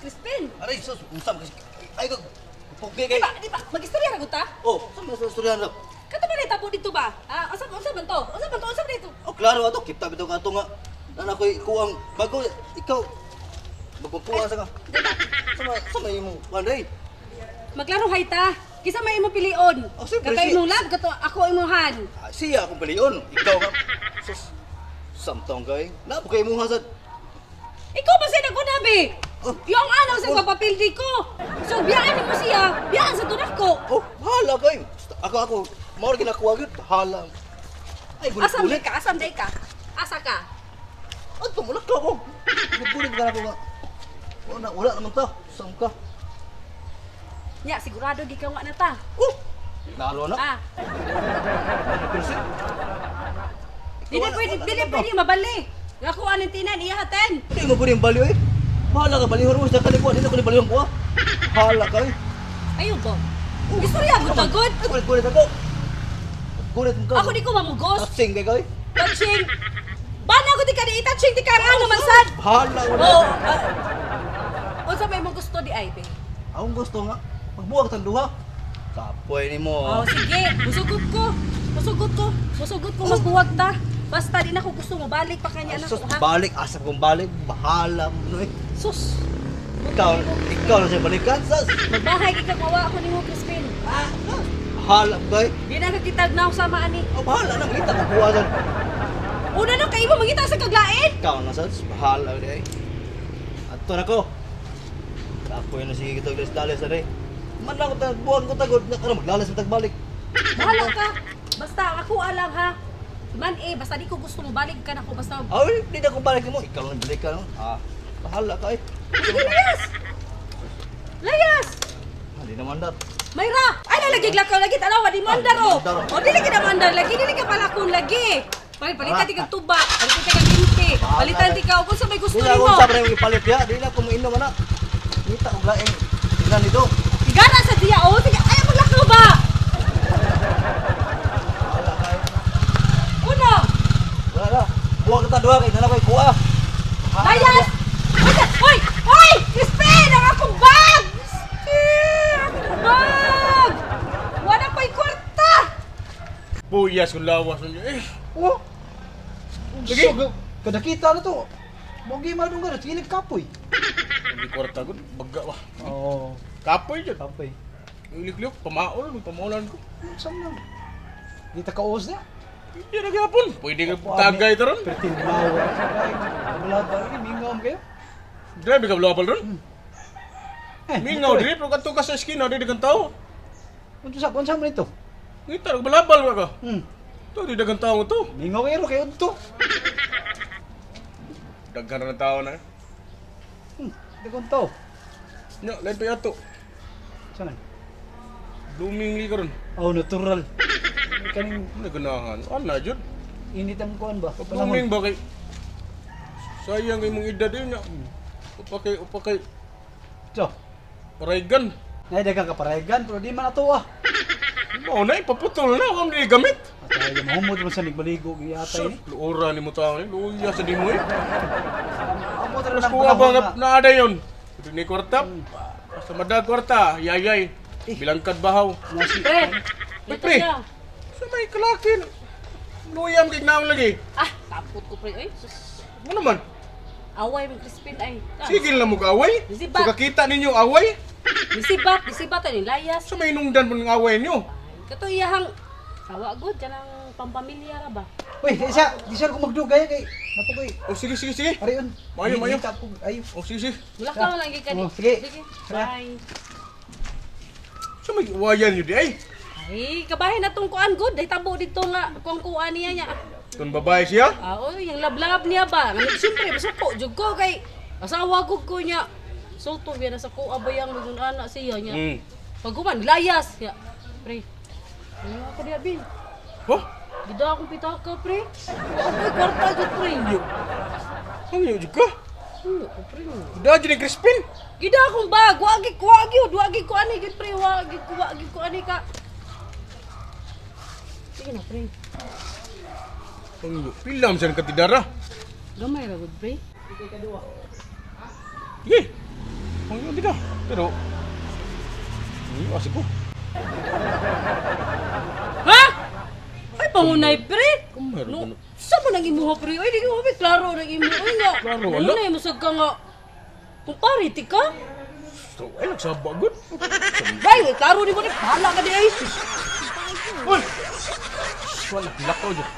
Crispin. Aray, sus, unsa man kasi- ay kag pugay kay. Di ba magistorya ra gud ta? Oh, sa man sa istorya na. Kato ba na tabo dito ba? Ah, unsa man to? Unsa man to? Unsa man ito? Oh, klaro ato kita bitaw ka ato nga. Nana koy kuang bago ikaw magkukuha sa ka. Sa may imo kuan day. Maglaro hay ta. Kisa may imo pilion. Oh, siyempre, Kato imong love, kato ako imuhan. Ah, siya akong pilion. Ikaw ka. Sus. Samtong kay. Na kay imong hasad. Ikaw ba siya nagunabi? Oh. Yung ano sa Oh. papapildi ko. So biyaan mo siya, biyaan sa tunak ko. Oh, bahala kay. Basta ako ako mao ra ginakuha gyud. Bahala. Ay, gulit Asam gulit. day ka, asam day ka. Asa ka? Adto mo ka ko. Gulit ka na ko nga. Wala wala naman ta. Sam ka. Nya, sigurado gi ka wa na ta. Oh. Nalo na. Ah, 100%. dili pwede, dili pwede mabali. Nga ko anong tinan, iya haten. Hindi mo pwede yung baliw eh. Bahala ka, balihon mo sa kalikuan. Hindi ko ni balihon ko ah. Bahala ka eh. Ayun ba? Istorya gud ta gud. Ay, gulit-gulit ako. Gulit mo ka. Ako di ko mamugos. Touching kay kay. Touching. Bana ko di ka di touching di ka ang naman sad. Bahala ko na. Oh, unsa may imong gusto di ay, be? Akong gusto nga. Magbuwag tang duha. Kapoy ni mo. Oh, sige. Musugot ko. Musugot ko. Musugot ko magbuwag ta. Basta di na ko gusto mo balik pa kanya Ay, na sus, ko ha. balik. Asa kong balik. Bahala mo no eh. Sus. Ikaw na siya balikan. Sas. Magbahay kay kag mawa ako nimo Crispin. Ah, bahala ko eh. Di na kakitag na sama ani. Oh, bahala na. Mangita ko buwasan. Una na kay imo mangita sa kaglain. Ikaw na sas. Bahala ko eh. Ato na ko. Kapoy na sige kita guys dalis na eh. Man lang ko buwag ko tagod na karon maglalas mo tagbalik. Bahala ka. Basta ako alam ha. Man eh, basta di ko gusto mo balik ka na ko basta. Ay, di na ko balik mo. Ikaw lang balik ka no. Ah, bahala ka eh. Sige, layas. Layas. Ah, di naman dat. Mayra! Ay, lalagi lakaw lagi tanawa di mandar oh. Ah, di mandar, oh. O dili kita mandar lagi dili ka palakon lagi. Palitan ti kag tuba, palitan ti kag linti, palitan ti ka og unsa may gusto Di na nimo. ako sa pre ipalit ya. Di na ko mainom ana. Ngita og laing. Tingnan nito. Igara sa diya oh, sige ay maglakaw ba? Bahala ka eh. Uno, Wala na. Buwag ta duha kay nana koy kuha. layas. Hoy, hoy, hoy! Crispin, ang akong bag! Crispin, akong bag! Wala ko'y kwarta! Puyas kung lawas ninyo. Eh, Oh. Lagi. So, kada kita na to. Mogi man dong kada silid kapoy. Hindi kwarta ko, baga ba. Oo. Kapoy dyan. Kapoy. Ilik-lik, pamaol, pamaulan ko. Saan lang? Di ta kaos na. Hindi na gyapon. Pwede ka tagay ta ron. Pertil bawa. Wala ba ni mingaw mo kayo? Grabe ka blabal ron. Eh, Mingaw diri pero kadto ka sa eskina diri dagang tao. Unsa sa unsa man ito? Ngita ra balabal ka ka. To di dagang tao to. Mingaw kayo kayo to. Daghan ra ng tao na. Dagon to. Nya, lain pa yato. Saan man? Blooming li karon. Oh, natural. Kaning Ano ganahan? Ana jud. init ang kuan ba? Blooming ba kay Sayang kay mong edad din nya. Upa kay So, paraygan. naidagang kaparegan pero di man ato ah. Mao na ipaputol na wa ni gamit. Atay mahumod man sa nagbaligo giyatay ni. Luora ni mo tao ni, luya sa dimoy. Amo ra Mas nang kuha ba panahon nga nga. naada yun? Ito ni kwarta. Basta madag kwarta, yayay. Bilangkad bahaw. Nasi. Pre, Uy, dito pre. siya. Sa may kalakin. Luyam kay naong lagi. Ah, tapot ko pre. Ay, sus. Ano naman? Away man Crispin ay. Ah, Sigil na mo kaaway. Disibat. So kakita ninyo away. Disibat, disibat ani layas. Sa may nungdan mo ng away niyo. Kato iyahang awa gud kanang pampamilya ra ba? Uy, isa, di siya ko magdugay kay napukoy. O sige, sige, sige. Arion. Mayo, mayo. Ayo. O sige, sige. Wala ka lang gikan. Oh, sige. Sige. Bye. Sa may iwayan niyo di ay. Ay, kabahin na tong kuan gud. Ay tabo dito nga kuang kuan niya niya. Tun babae siya. Ah, oy, yung lablab niya ba? Nga siyempre masuko jud ko kay asawa gud ko niya. Sulto biya na sa kuha ba yang magun ana siya niya. Pag human layas ya. Pre. Ano ako diya bin? Oh, Gida akong pitaka pre. Wa ako'y kwarta jud pre. ang iyo jud ka. Ano ko pre? Da jud ni Crispin. Gida akong bag, wagi ko, wagi wagi ko ani gid pre, wagi ko, wagi ko ani ka. Sige na pre. Ang iyo, pila man siya katidara. Gamay ra gud pre. Sige. Ang di ka. Pero hindi kasi ko. Ha? Ay, pangunay, pre. Meron No, ka na. sa man ang imuha, pre? Ay, di ko klaro ng imo. Ay, nga. Klaro, wala. Pangunay, musag ka nga. Kung pare, ti ka. So, ay nagsaba gud. Ay, klaro ni mo ni. Bahala ka di ay. Uy! Wala lakaw dyan.